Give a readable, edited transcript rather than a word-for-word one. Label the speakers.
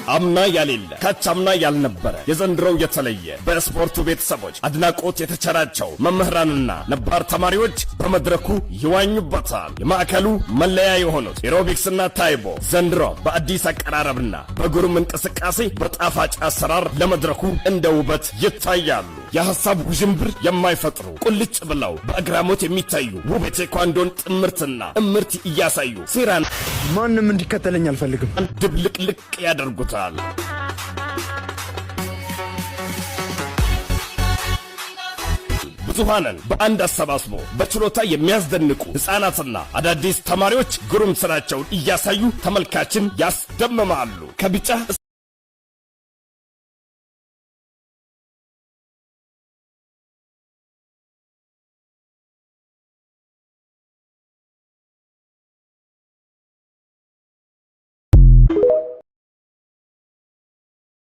Speaker 1: አምና ያሌለ፣ ካቻምና ያልነበረ፣ የዘንድሮው የተለየ፣ በስፖርቱ ቤተሰቦች አድናቆት የተቸራቸው መምህራንና ነባር ተማሪዎች በመድረኩ ይዋኙበታል። የማዕከሉ መለያ የሆኑት ኤሮቢክስና ታይቦ ዘንድሮ በአዲስ አቀራረብና በግሩም እንቅስቃሴ በጣፋጭ አሰራር ለመድረኩ እንደ ውበት ይታያሉ። የሐሳብ ውዥንብር የማይፈጥሩ፣ ቁልጭ ብለው በአግራሞት የሚታዩ ውብ የቴኳንዶን ጥምርትና እምርት እያሳዩ ሴራን
Speaker 2: ማንም እንዲከተለኝ አልፈልግም።
Speaker 1: ድብልቅልቅ ያደርጉታል። ብዙሃንን በአንድ አሰባስቦ በችሎታ የሚያስደንቁ ሕፃናትና አዳዲስ ተማሪዎች ግሩም ስራቸውን እያሳዩ ተመልካችን ያስደምማሉ። ከቢጫ